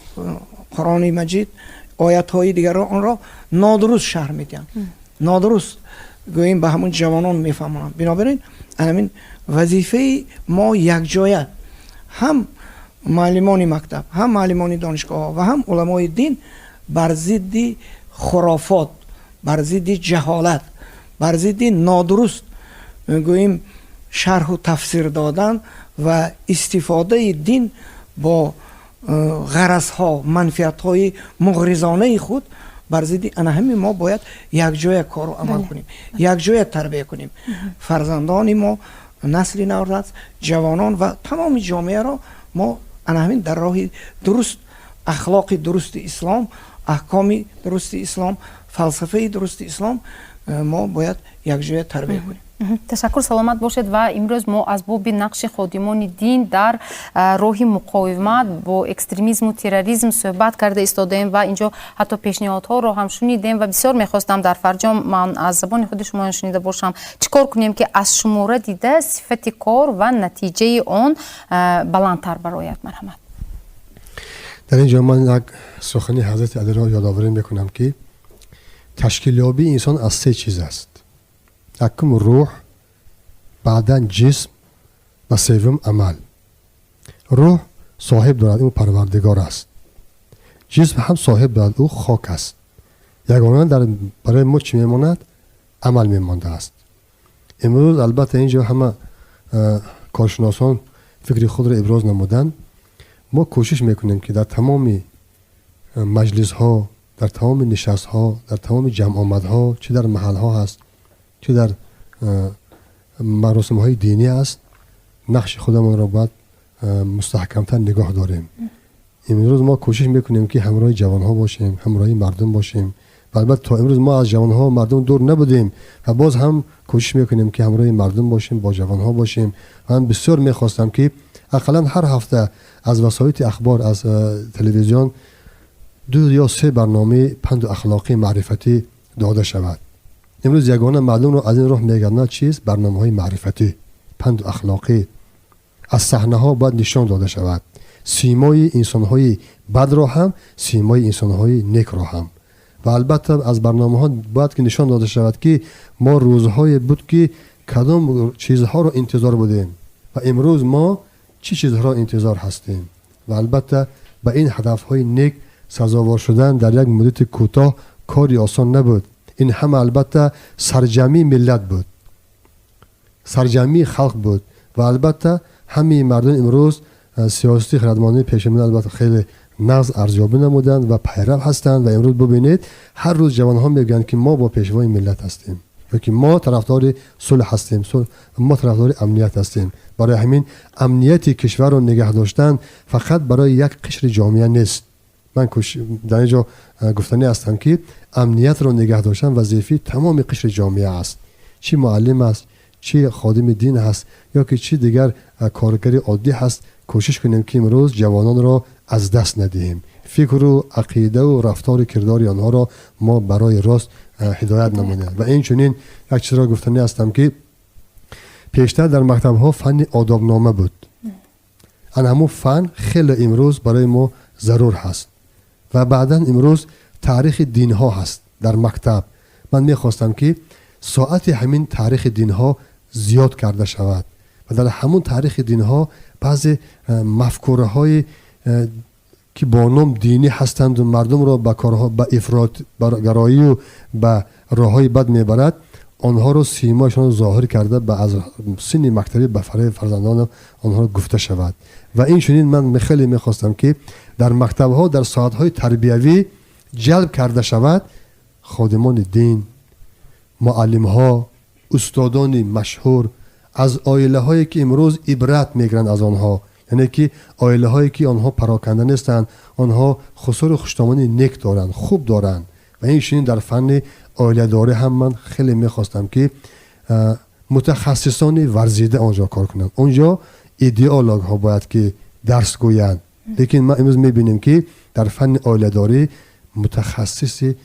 L: Қуръони Маҷид, оятҳои дигарро, онро нодуруст шарҳ медиҳанд, нодуруст, гӯем, ба ҳамун ҷавонон мефаҳмонанд. Бинобар ин ҳамин вазифаи мо якҷоя, ҳам муаллимони мактаб, ҳам муаллимони донишгоҳҳо ва ҳам уламои дин, бар зидди хурофот, бар зидди ҷаҳолат, бар зидди нодуруст, гӯем, шарҳу тафсир додан ва истифодаи дин бо ғаразҳо, манфиатҳои муғризонаи худ, бар зидди ана ҳамин мо бояд якҷоя кору амал кунем, якҷоя тарбия кунем фарзандони мо, насли наврас, ҷавонон ва тамоми ҷомеаро. Мо ана ҳамин дар роҳи дуруст, ахлоқи дурусти ислом, аҳкоми дурусти ислом, фалсафаи дурусти ислом мо бояд Якҷоя тарбия кунем.
A: Ташаккур, саломат бошед. Ва имрӯз мо аз боби нақши ходимони дин дар роҳи муқовимат бо экстремизму терроризм суҳбат карда истодаем ва инҷо ҳатто пешниҳодҳоро ҳам шунидем. Ва бисёр мехостам дар фарҷом ман аз забони худи шумоён шунида бошам, чӣ кор кунем, ки аз шумора дида сифати кор ва натиҷаи он баландтар барояд. Марҳамат.
M: Дар ин ҷо ман як сухани ҳазрати Алиро ёдоварӣ мекунам, ки ташкилёбии инсон аз се чиз аст: якум рӯҳ, баъдан ҷисм ва севум амал. Рӯҳ соҳиб дорад, ӯ Парвардигор аст. Ҷисм ҳам соҳиб дорад, ӯ хок аст. Ягона дар барои мо чӣ мемонад? Амал мемондааст. Имрӯз албатта ин ҷо ҳама коршиносон фикри худро иброз намуданд. Мо кӯшиш мекунем, ки дар тамоми маҷлисҳо, дар тамоми нишастҳо, дар тамоми ҷамъомадҳо, чӣ дар маҳалҳо ҳаст, чӣ дар маросимҳои динӣ аст, нақши худамонро бояд мустаҳкамтар нигоҳ дорем. Имрӯз мо кӯшиш мекунем, ки ҳамроҳи ҷавонҳо бошем, ҳамроҳи мардум бошем. Ва албатта то имрӯз мо аз ҷавонҳо, мардум дур набудем ва боз ҳам кӯшиш мекунем, ки ҳамроҳи мардум бошем, бо ҷавонҳо бошем. Ман бисёр мехостам, ки ақаллан ҳар ҳафта аз васоити ахбор, аз телевизион ду ё се барномаи панду ахлоқӣ, маърифатӣ дода шавад. Имрӯз ягона мардумро аз ин роҳ мегардонад чист? Барномаҳои маърифатӣ, панду ахлоқӣ аз саҳнаҳо бояд нишон дода шавад, симои инсонҳои бадро ҳам, симои инсонҳои некро ҳам. Ва албатта аз барномаҳо бояд ки нишон дода шавад, ки мо рӯзҳое буд, ки кадом чизҳоро интизор будем ва имрӯз мо чӣ чизҳоро интизор ҳастем. Ва албатта ба ин ҳадафҳои нек сазовор шудан дар як муддати кӯтоҳ кори осон набуд. Ин ҳама албатта сарҷамъии миллат буд, сарҷамъии халқ буд. Ва албатта ҳамаи мардум имрӯз сиёсати хирадмандии пешамон албатта хеле нағз арзёбӣ намуданд ва пайрав ҳастанд. Ва имрӯз бубинед, ҳар рӯз ҷавонҳо мегӯянд, ки мо бо пешвои миллат ҳастем ё ки мо тарафдори сулҳ ҳастем, мо тарафдори амният ҳастем. Барои ҳамин амнияти кишварро нигаҳ доштан фақат барои як қишри ҷомеа нест. Ман дар ин ҷо гуфтанӣ ҳастам, ки амниятро нигаҳ доштан вазифаи тамоми қишри ҷомеа аст, чӣ муаллим аст, чӣ ходими дин ҳаст ё ки чӣ дигар коргари оддӣ ҳаст. Кӯшиш кунем, ки имрӯз ҷавононро аз даст надиҳем, фикру ақидаву рафтору кирдори онҳоро мо барои рост ҳидоят намоем. Ва инчунин як чизро гуфтанӣ ҳастам, ки пештар дар мактабҳо фанни одобнома буд. Ана ҳамун фан хеле имрӯз барои мо зарур ҳаст. Ва баъдан имрӯз таърихи динҳо ҳаст дар мактаб. Ман мехостам, ки соати ҳамин таърихи динҳо зиёд карда шавад ва дар ҳамун таърихи динҳо баъзе мафкураҳое ки бо ном динӣ ҳастанду мардумро ба корҳо, ба ифротгароию ба роҳҳои бад мебарад, онҳоро симояшонро зоҳир карда, ба аз синни мактабӣ ба фарои фарзандон онҳоро гуфта шавад. Ва инчунин ман хеле мехостам, ки дар мактабҳо дар соатҳои тарбиявӣ ҷалб карда шавад ходимони дин, муаллимҳо, устодони машҳур аз оилаҳое ки имрӯз ибрат мегиранд аз онҳо, яъне ки оилаҳое ки онҳо пароканда нестанд, онҳо хусуру хуштомони нек доранд, хуб доранд. Ва инчунин дар фанни оиладорӣ ҳам ман хеле мехостам, ки мутахассисони варзида он ҷо кор кунанд. Он ҷо идеологҳо бояд ки дарс гӯянд, лекин ма имрӯз мебинем, ки дар фанни оиладорӣ мутахассиси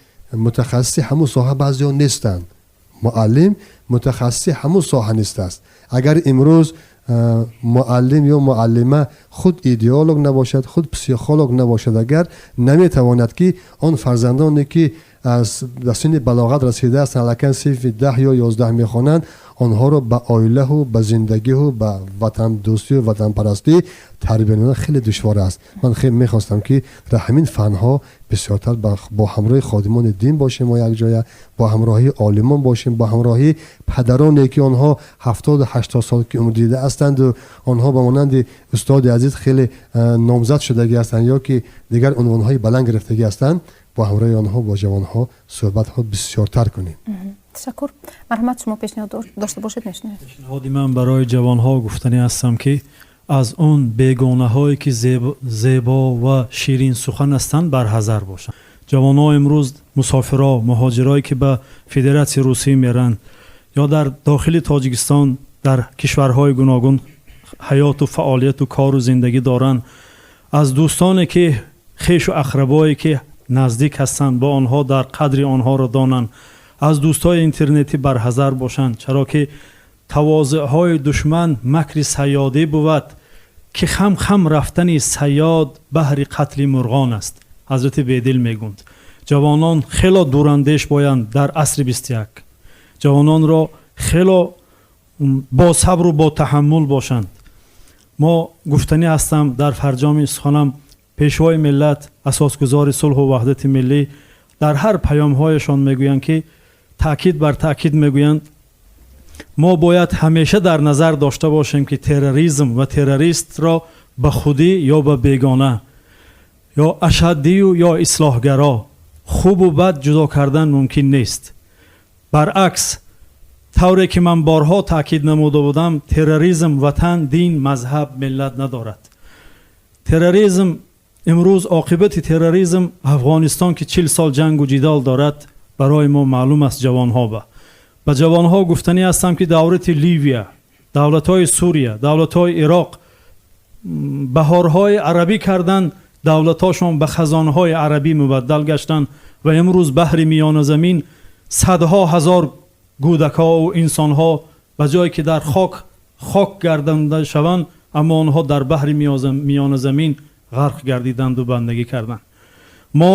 M: ҳамун соҳа баъзеҳо нестанд, муаллим мутахассиси ҳамун соҳа нестааст. Агар имрӯз муаллим ё муаллима худ идеолог набошад, худ психолог набошад, агар наметавонад, ки он фарзандоне ки аз дар синни балоғат расидаастанд, аллакай синфи 10 ё 11 мехонанд, онҳоро ба оилаҳу ба зиндагиҳу ба ватандӯстию ватанпарастӣ тарбия намудан хеле душвор аст. Ман хеле мехостам, ки дар ҳамин фанҳо бисёртар бо ҳамроҳи ходимони дин бошем, мо якҷоя бо ҳамроҳии олимон бошем, бо ҳамроҳии падароне ки онҳо 70-80 сол ки умр дида ҳастанду онҳо ба монанди устоди азиз хеле номзад шудагӣ ҳастанд ё ки дигар унвонҳои баланд гирифтагӣ ҳастанд, бо ҳамроҳи онҳо бо ҷавонҳо суҳбатҳо бисёртар кунем.
A: Ташаккур. Марҳамат, шумо пешниҳод дошта бошед, мешунавед.
N: Пешниҳоди ман барои ҷавонҳо гуфтанӣ ҳастам, ки аз он бегонаҳое ки зебо ва ширин сухан ҳастанд, барҳазар бошанд ҷавонҳо. Имрӯз мусофиро, муҳоҷирое ки ба Федератсияи Русия меранд, Ё дар дохили Тоҷикистон дар кишварҳои гуногун ҳаёту фаъолияту кору зиндагӣ доранд, аз дӯстоне ки хешу ақрабое ки наздик ҳастанд, бо онҳо дар қадри онҳоро донанд, аз дӯстҳои интернетӣ барҳазар бошанд, чаро ки тавозӯъҳои душман макри саёдӣ бувад, ки хам хам рафтани саёд баҳри қатли мурғон аст. Ҳазрати Бедил мегӯнд, ҷавонон хело дурандеш боянд. Дар асри 21 ҷавононро хело бо сабру бо таҳаммул бошанд. Мо гуфтанӣ ҳастам дар фарҷоми суханам, Пешвои миллат, асосгузори сулҳу ваҳдати миллӣ, дар ҳар паёмҳояшон мегӯянд ки таъкид бар таъкид мегӯянд, мо бояд ҳамеша дар назар дошта бошем, ки терроризм ва террористро ба худӣ ё ба бегона, ё ашаддию ё ислоҳгаро, хубу бад ҷудо кардан мумкин нест. Баръакс, тавре ки ман борҳо таъкид намуда будам, терроризм ватан, дин, мазҳаб, миллат надорад. Терроризм имрӯз, оқибати терроризм Афғонистон, ки 40 сол ҷангу ҷидол дорад, барои мо маълум аст. Ҷавонҳо ба ҷавонҳо гуфтанӣ ҳастам, ки давлати Ливия, давлатҳои Сурия, давлатҳои Ироқ баҳорҳои арабӣ карданд, давлатҳошон ба хазонҳои арабӣ мубаддал гаштанд ва имрӯз баҳри Миёназамин садҳо ҳазор кӯдакҳову инсонҳо ба ҷое ки дар хок хок гардонда шаванд, аммо онҳо дар баҳри Миёназамин ғарқ гардиданду бандагӣ карданд. Мо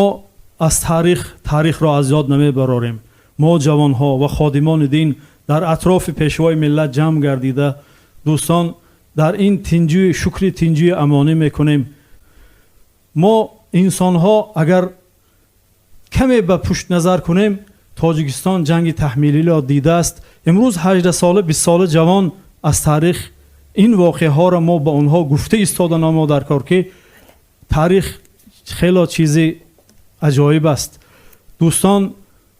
N: аз таърих таърихро аз ёд намебарорем. Мо ҷавонҳо ва ходимони дин дар атрофи Пешвои миллат ҷамъ гардида, дӯстон, дар ин тинҷии шукри тинҷии амонӣ мекунем. Мо инсонҳо агар каме ба пушт назар кунем, Тоҷикистон ҷанги таҳмилиро дидааст. Имрӯз 18 сола, 20 сола ҷавон аз таърих ин воқеаҳоро мо ба онҳо гуфта истода намо дар кор, ки таърих хело чизи аҷоиб аст. Дӯстон,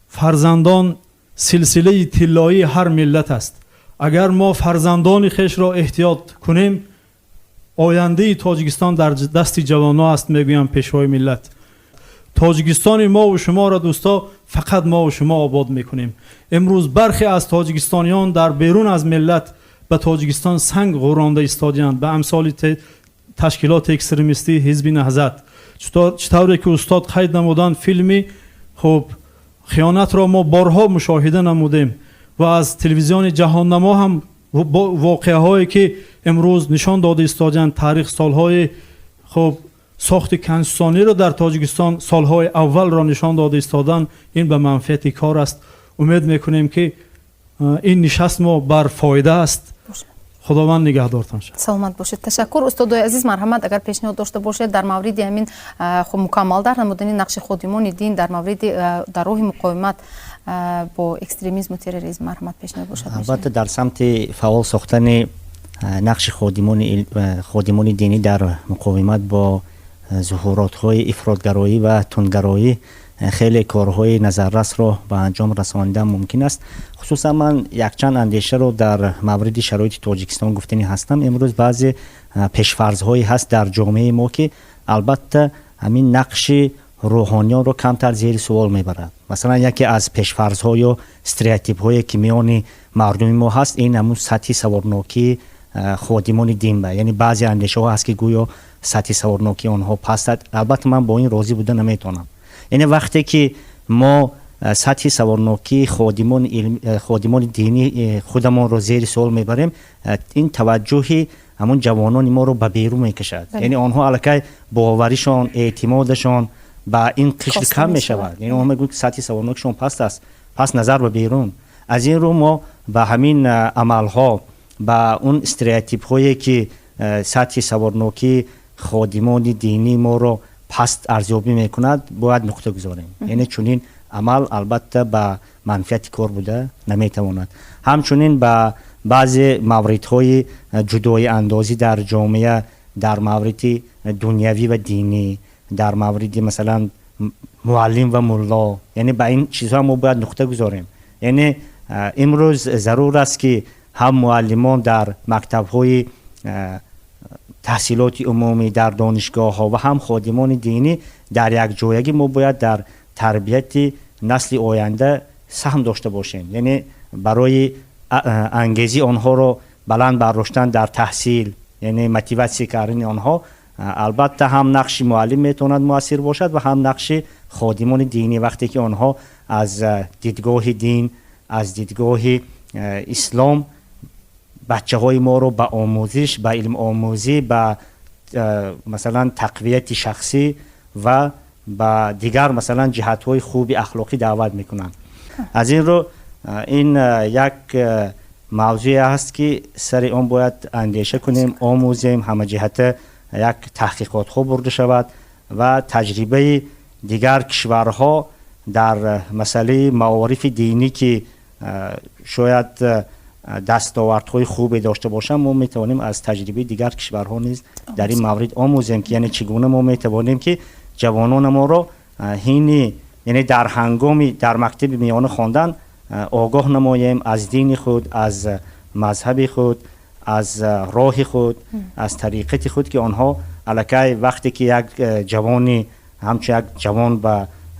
N: фарзандон силсилаи тиллоии ҳар миллат аст. Агар мо фарзандони хешро эҳтиёт кунем, ояндаи Тоҷикистон дар дасти ҷавонҳо аст, мегӯям Пешвои миллат. Тоҷикистони мову шуморо, дӯсто, фақат мову шумо обод мекунем. Имрӯз бархе аз тоҷикистониён дар берун аз миллат ба Тоҷикистон санг ғӯронда истодиянд, ба амсоли ташкилоти экстремистии Ҳизби Наҳзат. Чӣ тавре ки устод қайд намуданд, филми хуб хиёнатро мо борҳо мушоҳида намудем ва аз телевизиони ҷаҳоннамо ҳам воқеаҳое ки имрӯз нишон дода истодиянд, таърих солҳои хуб сохти конститутсиониро дар Тоҷикистон солҳои аввалро нишон дода истодан, ин ба манфиати кор аст. Умед мекунем, ки ин нишаст мо бар фоида аст. Худованд нигаҳдортон шад.
A: Саломат бошед, ташаккур. Устодои азиз, марҳамат, агар пешниҳод дошта бошед дар мавриди ҳамин хуб мукаммал дар намудани нақши ходимони дин дар мавриди дар роҳи муқовимат бо экстремизму терроризм, марҳамат, пешниҳод бошад.
O: Албатта, дар самти фаъол сохтани нақши ходимони динӣ дар муқовимат бо зуҳуротҳои ифротгароӣ ва тундгароӣ хеле корҳои назаррасро ба анҷом расонидан мумкин аст. Хусусан ман якчанд андешаро дар мавриди шароити Тоҷикистон гуфтанӣ ҳастам. Имрӯз баъзе пешфарзҳое ҳаст дар ҷомеаи мо, ки албатта ҳамин нақши рӯҳониёнро камтар зери суол мебарад. Масалан, яке аз пешфарзҳо ё стереотипҳое, ки миёни мардуми мо ҳаст, ин ҳамун сатҳи саводнокии ходимони дин ба, яъне баъзе андешаҳо ҳаст, ки гӯё сатҳи саводнокии онҳо паст аст. Албатта, ман бо ин розӣ буда наметавонам. Яъне вақте ки мо сатҳи саводнокии ходимони динӣ худамонро зери суол мебарем, ин таваҷҷӯҳи ҳамун ҷавонони моро ба берун мекашад. Яъне онҳо аллакай боваришон, эътимодашон ба ин қишр кам мешавад. Яъне онҳо мегӯянд, ки сатҳи саводнокишон паст аст, пас назар ба берун. Аз ин рӯ мо ба ҳамин амалҳо, ба он стереотипҳое, ки сатҳи саводнокии ходимони динии моро паст арзёбӣ мекунад, бояд нуқта гузорем. Яъне чунин амал албатта ба манфиати кор буда наметавонад. Ҳамчунин ба баъзе мавридҳои ҷудоиандозӣ дар ҷомеа, дар мавриди дунявӣ ва динӣ, дар мавриди, масалан, муаллим ва мулло, яъне ба ин чизҳо мо бояд нуқта гузорем. Яъне имрӯз зарур аст, ки ҳам муаллимон дар мактабҳои таҳсилоти умумӣ, дар донишгоҳҳо ва ҳам ходимони динӣ дар якҷоягӣ мо бояд дар тарбияти насли оянда саҳм дошта бошем. Яъне барои ангезии онҳоро баланд бардоштан дар таҳсил, яъне мотиватсия кардани онҳо, албатта ҳам нақши муаллим метавонад муассир бошад ва ҳам нақши ходимони динӣ, вақте ки онҳо аз дидгоҳи дин, аз дидгоҳи ислом бачаҳои моро ба омӯзиш, ба илмомӯзӣ, ба масалан тақвияти шахсӣ ва ба дигар масалан ҷиҳатҳои хуби ахлоқӣ даъват мекунанд. Аз ин рӯ ин як мавзӯе аст, ки сари он бояд андеша кунем, омӯзем, ҳамаҷиҳата як таҳқиқотҳо бурда шавад ва таҷрибаи дигар кишварҳо дар масъалаи маорифи динӣ, ки шояд дастовардҳои хубе дошта бошанд, мо метавонем аз таҷрибаи дигар кишварҳо низ дар ин маврид омӯзем, ки яъне чӣ гуна мо метавонем, ки ҷавонони моро ҳини, яъне дар ҳангоми дар мактаби миёна хондан огоҳ намоем аз дини худ, аз мазҳаби худ, аз роҳи худ, аз тариқати худ, ки онҳо аллакай вақте ки як ҷавони ҳамчун як ҷавон ба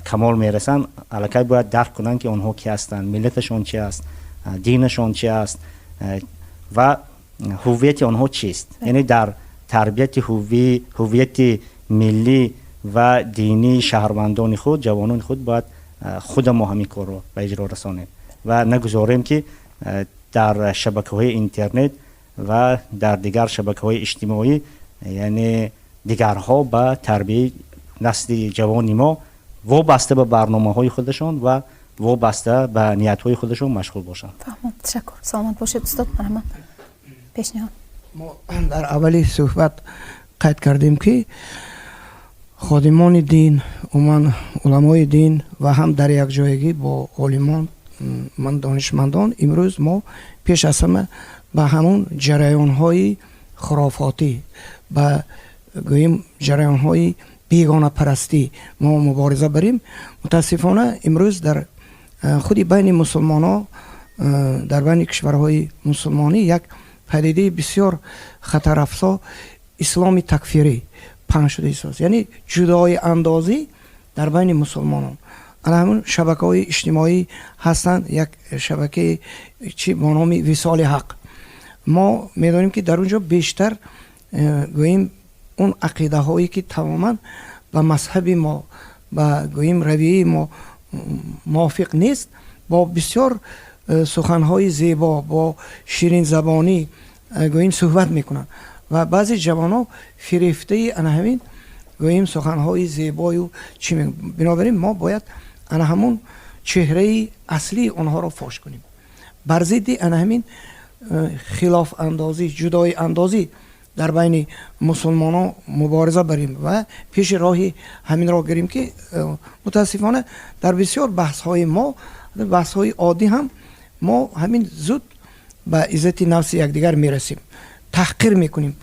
O: камол мерасанд, аллакай бояд дарк кунанд, ки онҳо ки ҳастанд, миллаташон чи аст, динашон чи аст ва ҳуввияти онҳо чист. Яъне дар тарбияти ҳуввияти миллӣ ва динии шаҳрвандони худ, ҷавонони худ бояд худа мо ҳамин корро ба иҷро расонем ва нагузорем, ки дар шабакаҳои интернет ва дар дигар шабакаҳои иҷтимоӣ, яъне дигарҳо ба тарбияи насли ҷавони мо вобаста ба барномаҳои худашон ва вобаста ба ниятҳои худашон машғул бошанд.
A: Фаҳмон, ташаккур, саломат бошед, устод. Марҳамат, пешниҳод.
L: Мо дар аввали суҳбат қайд кардем, ки ходимони дин, умуман уламои дин ва ҳам дар якҷоягӣ бо олимон, ман донишмандон, имрӯз мо пеш аз ҳама ба ҳамун ҷараёнҳои хурофотӣ, ба гӯем ҷараёнҳои бегонапарастӣ мо мубориза барем. Мутаассифона, имрӯз дар худи байни мусулмонҳо, дар байни кишварҳои мусулмонӣ як падидаи бисёр хатарафзо, исломи такфирӣ паҳн шуда истодааст, яъне ҷудоиандозӣ дар байни мусулмонон. Ана ҳамун шабакаҳои иҷтимоӣ ҳастанд, як шабакаи чи бо номи Висоли ҳақ. Мо медонем, ки дар он ҷо бештар гӯем он ақидаҳое, ки тамоман ба мазҳаби мо, ба гӯем равияи мо мувофиқ нест, бо бисёр суханҳои зебо, бо ширинзабонӣ гӯем суҳбат мекунанд ва баъзе ҷавонҳо фирефтаи ана ҳамин гӯем суханҳои зебою чӣ. Бинобар ин мо бояд ана ҳамун чеҳраи аслии онҳоро фош кунем, бар зидди ана ҳамин хилофандозӣ, ҷудоиандозӣ дар байни мусулмонон мубориза барем ва пеши роҳи ҳаминро гирем, ки мутаассифона дар бисёр баҳсҳои мо, баҳсҳои оддӣ ҳам, мо ҳамин зуд ба иззати нафси якдигар мерасем, таҳқир мекунем,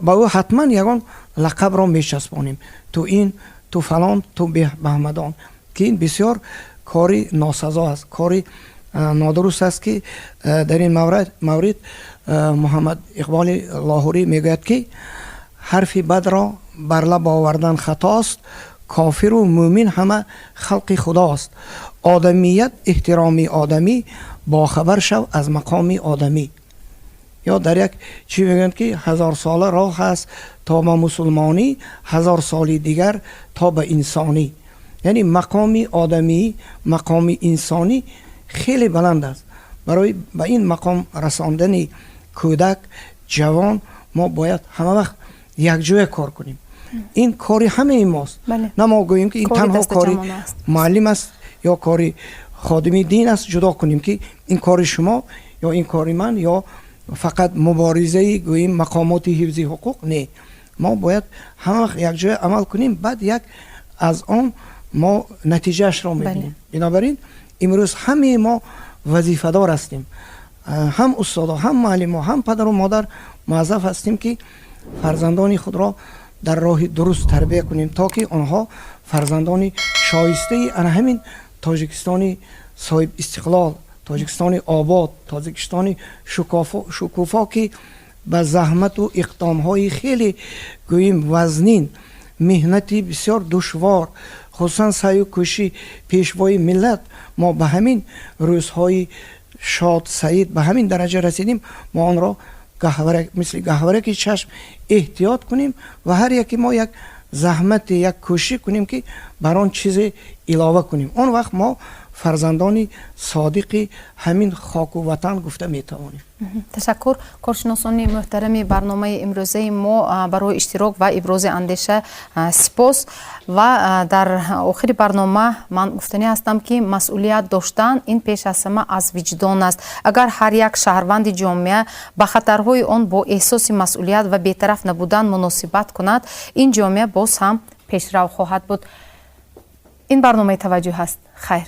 L: ба ӯ ҳатман ягон лақабро мечаспонем: ту ин, ту фалон, ту баҳмадон, ки ин бисёр кори носазо аст, кори нодуруст аст, ки дар ин маврид Муҳаммад Иқболи Лоҳурӣ мегӯяд, ки ҳарфи бадро бар лаб овардан хатост, кофиру мӯмин ҳама халқи худост, одамият эҳтироми одамӣ, бохабар шав аз мақоми одамӣ. Ё дар як чӣ мегӯянд, ки ҳазорсола роҳ аст то ба мусулмонӣ, 1000 соли дигар то ба инсонӣ. Яъне мақоми одамӣ, мақоми инсонӣ хеле баланд аст. Барои ба ин мақом расондани кӯдак, ҷавон мо бояд ҳама вақт якҷоя кор кунем. Ин кори ҳамаи мост, на мо гӯем, ки ин танҳо кори муаллим аст ё кори ходими дин аст, ҷудо кунем, ки ин кори шумо ё ин кори ман ё фақат муборизаи гӯем мақомоти ҳифзи ҳуқуқ. Не, мо бояд ҳама вақт якҷоя амал кунем, баъд як аз он мо натиҷаашро мебинем. Бинобар ин имрӯз ҳамаи мо вазифадор ҳастем, ҳам устодо, ҳам муаллимо, ҳам падару модар муаззаф ҳастем, ки фарзандони худро дар роҳи дуруст тарбия кунем, то ки онҳо фарзандони шоистаи ана ҳамин Тоҷикистони соҳиб истиқлол, Тоҷикистони обод, Тоҷикистони шукуфо, ки ба заҳмату иқдомҳои хеле гӯем вазнин, меҳнати бисёр душвор, хусусан саъю кӯшиши пешвои миллат мо ба ҳамин рӯзҳои Шод, саид ба ҳамин дараҷа расидем, мо онро мисли гаҳвораки чашм эҳтиёт кунем ва ҳар яке мо як заҳмате, як кӯшиш кунем, ки бар он чизе илова кунем. Он вақт мо фарзандони содиқи ҳамин хоку ватан гуфта метавонем.
A: Ташаккур, коршиносони муҳтарами барномаи имрӯзаи мо, барои иштирок ва ибрози андеша сипос. Ва дар охири барнома ман гуфтанӣ ҳастам, ки масъулият доштан ин пеш аз ҳама аз виҷдон аст. Агар ҳар як шаҳрванди ҷомеа ба хатарҳои он бо эҳсоси масъулият ва бетараф набудан муносибат кунад, ин ҷомеа боз ҳам пешрав хоҳад буд. Ин барномаи «Таваҷҷӯҳ» аст. Хайр.